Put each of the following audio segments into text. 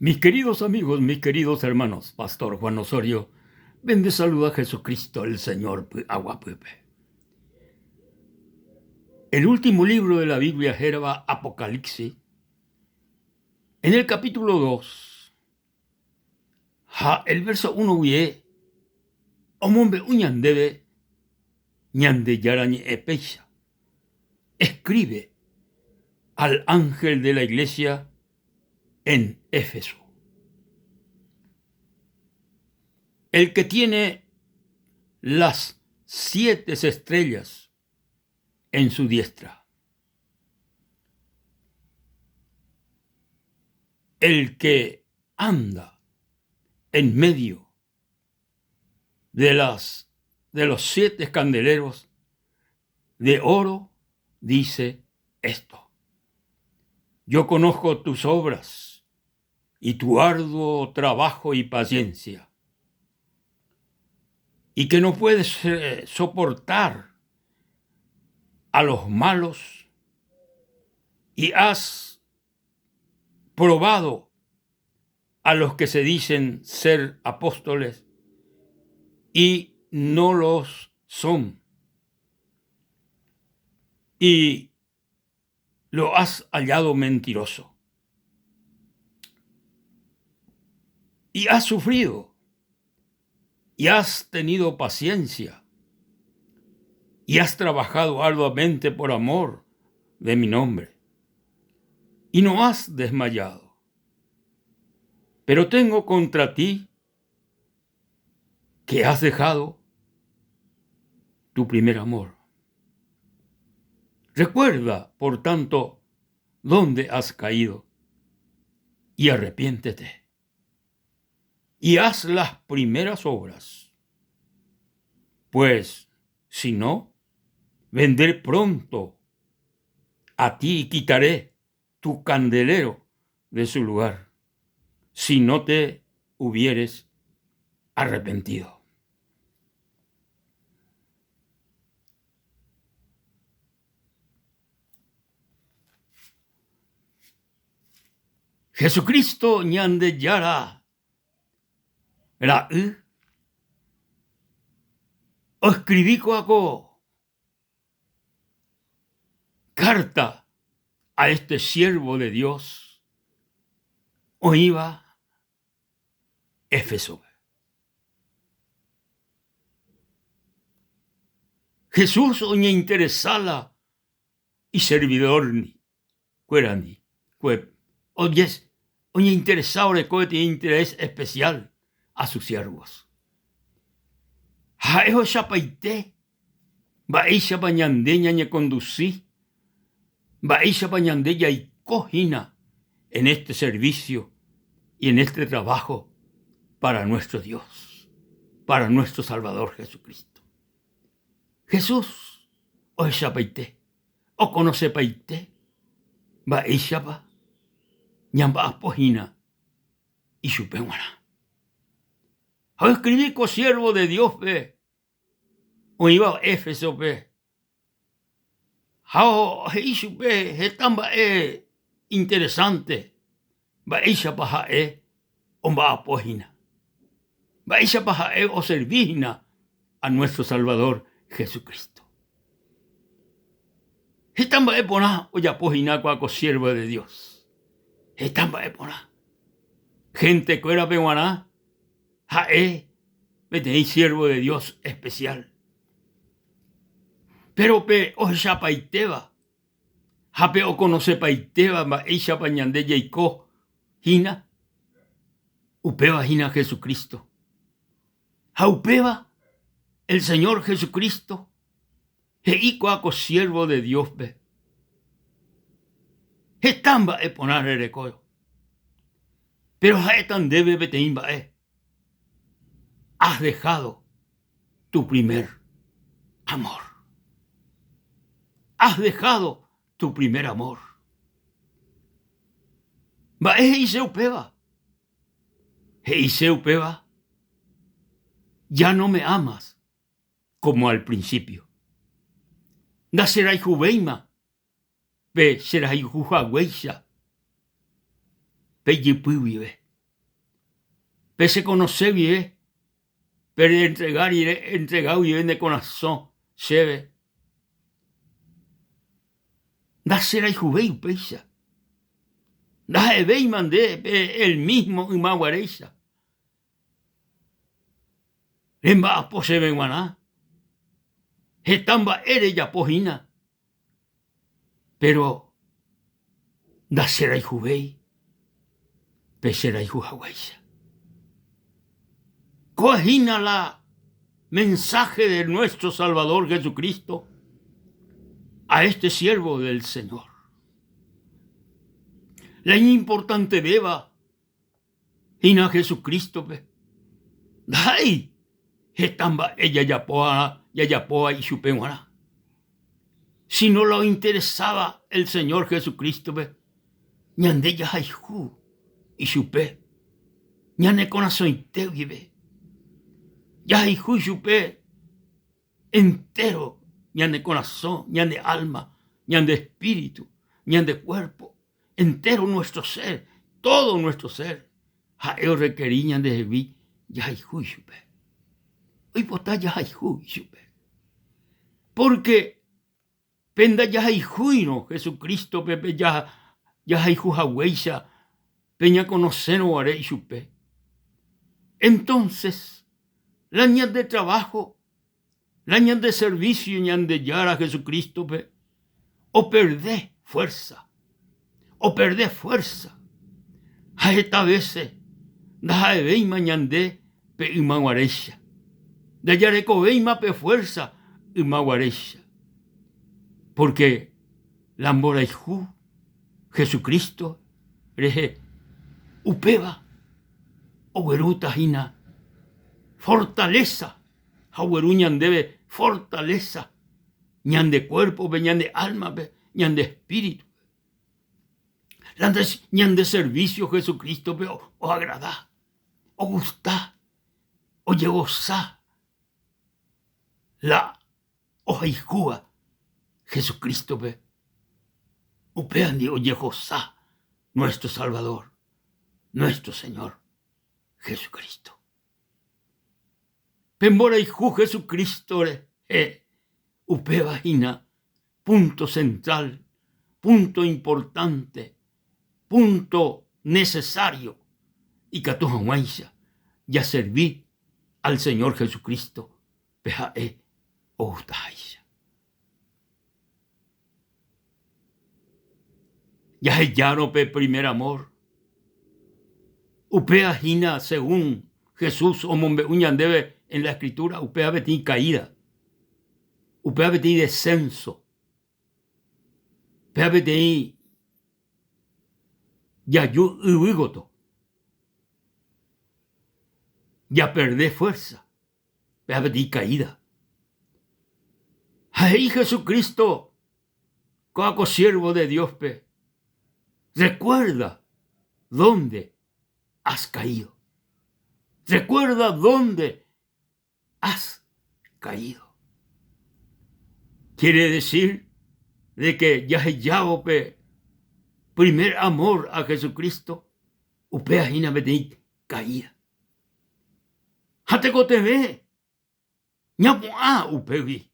Mis queridos amigos, mis queridos hermanos, Pastor Juan Osorio, bende saluda Jesucristo el Señor py'aguapýpe. El último libro de la Biblia hérava Apocalipsis, en el capítulo 2 ha el verso 1 guie omombe'u ñandéve Ñandejára ñe'ẽ péicha. Escribe al ángel de la iglesia en Éfeso. El que tiene las siete estrellas en su diestra. El que anda en medio de las de los siete candeleros de oro dice esto. Yo conozco tus obras y tu arduo trabajo y paciencia, y que no puedes eh, soportar a los malos y has probado a los que se dicen ser apóstoles y no los son. Y lo has hallado mentiroso. Y has sufrido y has tenido paciencia y has trabajado arduamente por amor de mi nombre y no has desmayado. Pero tengo contra ti que has dejado tu primer amor. Recuerda, por tanto, dónde has caído y arrepiéntete y haz las primeras obras. Pues, si no, vendré pronto a ti y quitaré tu candelero de su lugar, si no te hubieres arrepentido. Jesucristo Ñandejára Ra'y oescribi kóva ko kárta a este siervo de Dios oĩva Éfesope. Jesús oñeinteresa la iservidorndi kuérandi kue oñeinteresa oreko peteĩ interés especial a sus siervos. Ha'e ohechapaite mba'éichapa ñande ñañekondusi, mba'éichapa ñande jaiko hína en este servicio y en este trabajo para nuestro Dios, para nuestro Salvador Jesucristo. Jesús ohechapaite, okonosepaite mba'éichapa ñamba'apo hína ichupe g̃uarã. Ha oescribi ko siervo de Dios-pe oĩva Éfesope ha he'i chupe heta mba'e interesante mba'éichapa ha'e omba'apo hína, mba'éichapa ha'e oservi hína a nuestro Salvador Jesucristo. Heta mba'e porã ojapo hína kua ko siervo de Dios. Heta mba'e porã. Hentekuérape g̃uarã ha'e peteĩ siervo de Dios especial. Péro pe ohechapaitéva ha pe okonosepaitéva mba'éichapa ñande jaiko hína, upéva hína Jesucristo. Ha upéva el Señor Jesucristo he'i kóa ko siervo de Dios-pe, Heta mba'e porã rereko, péro ha'éta ndéve peteĩ mba'e, has dejado tu primer amor. Has dejado tu primer amor. Mba'e he'ise upéva? He'ise upéva, ya no me amas como al principio. Ndacherayhuvéima pe cherayhu haguéicha pe ijypy guive. Pe chekonose guive, pe reentrega rire, entrega guive ne korasõ chéve, ndacherayhuvéi upéicha, ndaha'evéima nde pe el mismo yma guaréicha. Remba'apo chéve g̃uarã, heta mba'e rejapo hína, péro ndacherayhuvéi pe cherayhu haguéicha. Kóa hína la mensaje de nuestro Salvador Jesucristo a este siervo del Señor. La iñimportantevéva hína Jesucristo-pe, ndaha'éi heta mba'e jajapóva jajapóva ichupe g̃uarã, sino la ointeresáva el Señor Jesucristo-pe ñande jahayhu ichupe ñane korasõite guive, jahayhu ichupe entéro ñane korasõ, ñane alma, ñande espíritu, ñande cuerpo. Entéro nuestro ser, todo nuestro ser, ha'e orrekeri ñandehegui jahayhu ichupe. Oipota jahayhu ichupe. Pórke pe ndajahayhúirõ Jesucrístope pe jahayhu haguéicha pe ñakonosérõ guare ichupe, entonces la ñande trabajo La ñande servicio Ñandejára Jesucristo-pe operde fuerza, operde fuerza. Ha heta vése ndaha'evéima ñande pe ymaguaréicha, ndajarekovéima pe fuerza ymaguaréicha, porque la mborayhu Jesucristo rehe upéva oguerúta hína fortaleza ha ogueru ñandéve fortaleza ñande cuerpo-pe, ñande alma-pe, ñande espíritu-pe. La ñande servicio Jesucristo-pe oagrada, ogusta, ojegosa la ohayhúva Jesucristo-pe, upévandi ojegosa nuestro Salvador, nuestro Señor Jesucristo. Pe mborayhu Jesucristo rehe, upéva hína punto central, punto importante, punto necesario ikatu hag̃uáicha jaservi al Señor Jesucristo pe ha'e ogustaháicha. Jahejárõ pe primer amor, upéva hína según Jesús omombe'u ñandéve en la escritura, upéva peteĩ caída, upéva peteĩ descenso, upéva peteĩ jaju yvy gotyo, japerde fuerza. Péva peteĩ caída. Ha he'i Jesucristo ko'ã ko siervo de Dios-pe, Recuerda dónde has caído. Recuerda dónde has caído. Quiere decir de que jahejávo pe primer amor a Jesucristo, upéva hína peteĩ caída. Ha tekotevẽ ñapu'ã upégui,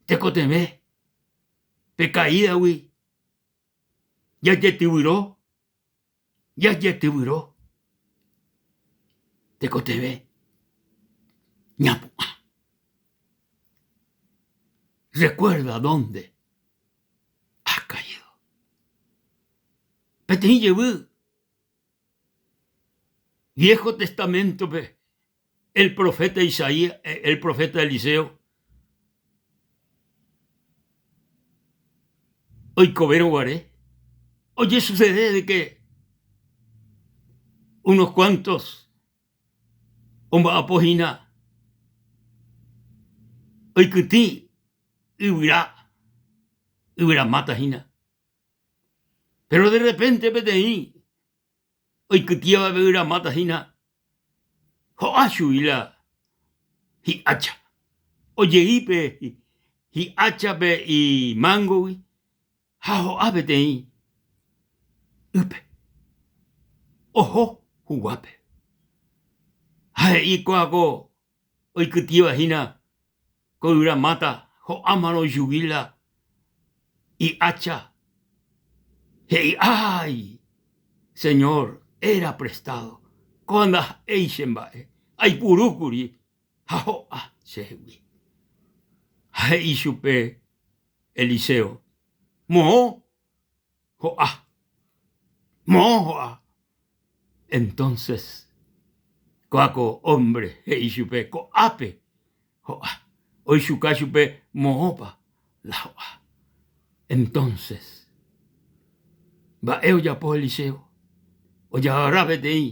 tekotevẽ pe caídagui jajetyvyro, jajetyvyro, tekotevẽ ñapu'ã. Recuerda dónde has caído. Peteĩ jevy Viejo Testamentope el profeta Isaías, eh, el profeta Eliseo oikovérõ guare, ojesucede de que unos cuantos omba'apo hína oikytĩ yvyra, yvyramáta hína. Péro derrepénte peteĩ oikytĩva pe yvyramáta hína ho'a chugui la hi'ácha. Ojei pe hi'ácha pe imángogui ha ho'a peteĩ ýpe. Oho huguápe. Ha he'i kóa ko oikytĩva hína ko yvyra máta ho'ámarõ ichugui la hi'ácha, he'i, Ái! Señor, era prestado, kóa ndaha'éi che mba'e, aipurúkuri ha ho'a chehegui. Ha he'i chupe Eliseo, Moõ ho'a, moõ ho'a. Entonces kóa ko hombre he'i chupe ko'ápe ho'a, oichuka chupe moõpa la ho'a. Entonces mba'e ojapo Eliseo? Ojagarra peteĩ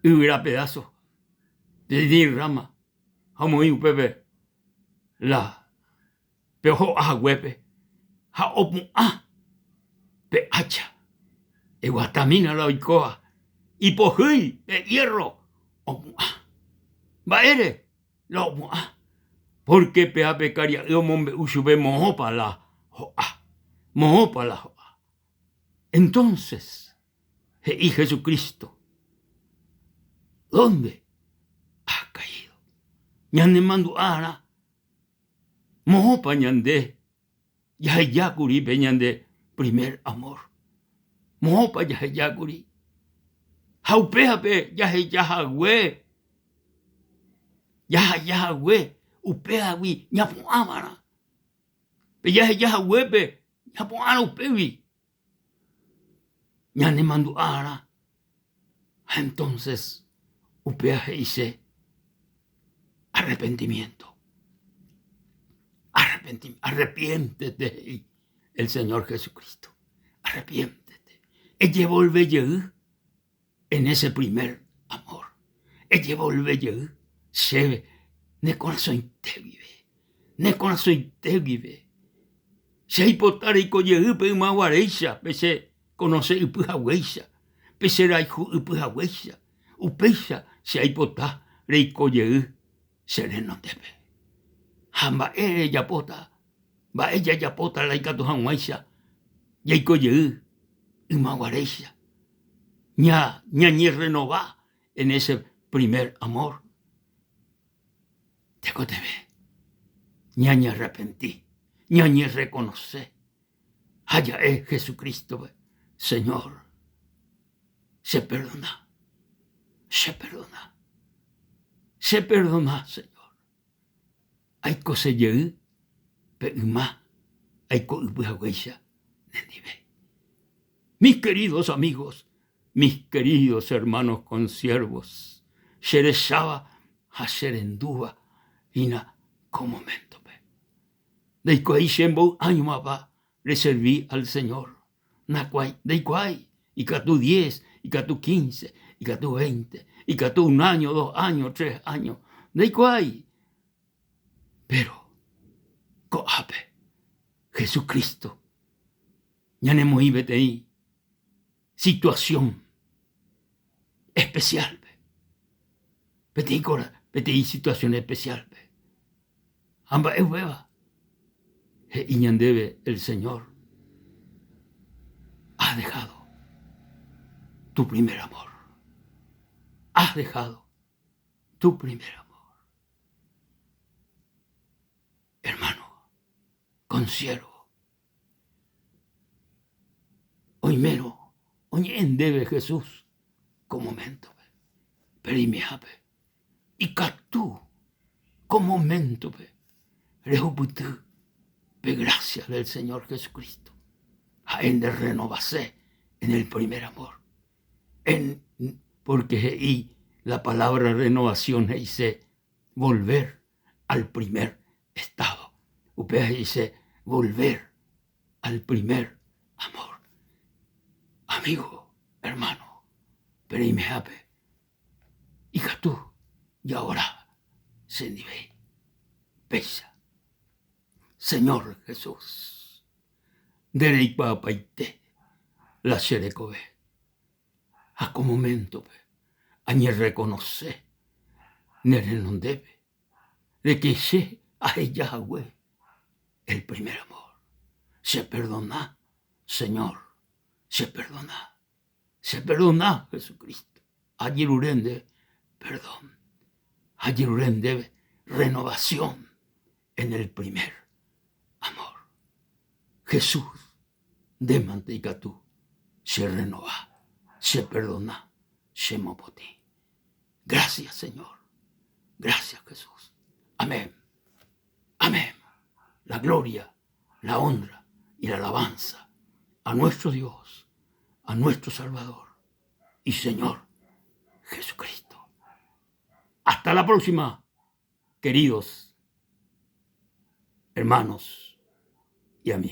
yvyra pedazo, peteĩ rama ha omoĩ upépe la pe ho'a haguépe ha opu'ã pe ácha. Eguatamína la oikóva, ipohýi pe hierro opu'ã. Mba'ére la opu'ã? Pórke péa pe karia'y omombe'u chupe moõpa la ho'a, moõpa la ho'a. Entonces, he'i Jesucristo, ¿dónde has caído? Ñanemandu'arã Moõpa ñande jahejákuri pe ñande primer amor? Moõpa jahejákuri? Ha upévape jaheja hague, jaheja hague upévagui ñapu'ãva'erã. Pe jaheja haguépe ñapu'ãrõ upégui ñanemandu'arã. Ha entonces upéva he'ise arrepentimiento. Arrepentimiento. Arrepiéntete he'i el Señor Jesucristo. Arrepiéntete. Ejevolve jey en ese primer amor. Ejevolve jey chéve ne korasõite guive. Ne korasõite guive. Che aipota reiko jey pe ymaguaréicha pe che konoce ypy haguéicha, pe che rayhu ypy haguéicha, upéicha che aipota reiko jey che renondépe. Ha mba'e rejapóta, mba'e jajapóta la ikatu hag̃uáicha jaiko jey ymaguaréicha, ña ñañerrenova en ese primer amor. Tekotevẽ ñañearrepenti, ñañerrekonoce ha ja'e Jesucrístope, Señor, cheperdona, cheperdona, cheperdona, Señor. Aikose jey pe yma aiko ypy haguéicha nendive. Mis queridos amigos, mis queridos hermanos consiervos, cherecháva ha cherendúva hína ko moméntope. Ndaikuaái che mboy áñomapa reservi al Señor. Nakuái, ndaikuaái, ikatu diez, ikatu quince, ikatu veinte, ikatu un áño, dos áño, tres áño, ndaikuaái. Péro ko'ápe Jesucristo ñanemoĩ peteĩ situación especial-pe, peteĩ kora, peteĩ situación especial-pe. Ha mba'e upéva? He'i ñandéve el Señor, Has dejado tu primer amor. Has dejado tu primer amor. Hermano, consiervo, Oimérõ oñe'ẽ ndéve Jesús ko moméntope, pereimehápe ikatu ko moméntope rehupyty pe grásia del Señor Jesucristo. Ha'e nde rrenovase en el primer amor. En, porque he'i la palabra renovación he'ise volver al primer estado. Upéva he'ise volver al primer amor. Amigo, hermano, pereimehápe ikatu jaora chendive péicha. Señor Jesús, nde reikuaapaite la che rekove. Ha ko moméntope añerrekonose ne renondépe de ke che aheja hague el primer amor. Cheperdona, Señor, cheperdona, cheperdona Jesucristo. Ajerure ndéve perdón. Ajerure ndéve renovación en el primer amor. Jesús, nde mante ikatu che renova, che perdona, che mopotĩ. Gracias, Señor. Gracias, Jesús. Amén. Amén. La gloria, la honra y la alabanza a nuestro Dios, a nuestro Salvador y Señor Jesucristo. Hasta la próxima, queridos hermanos y amigos.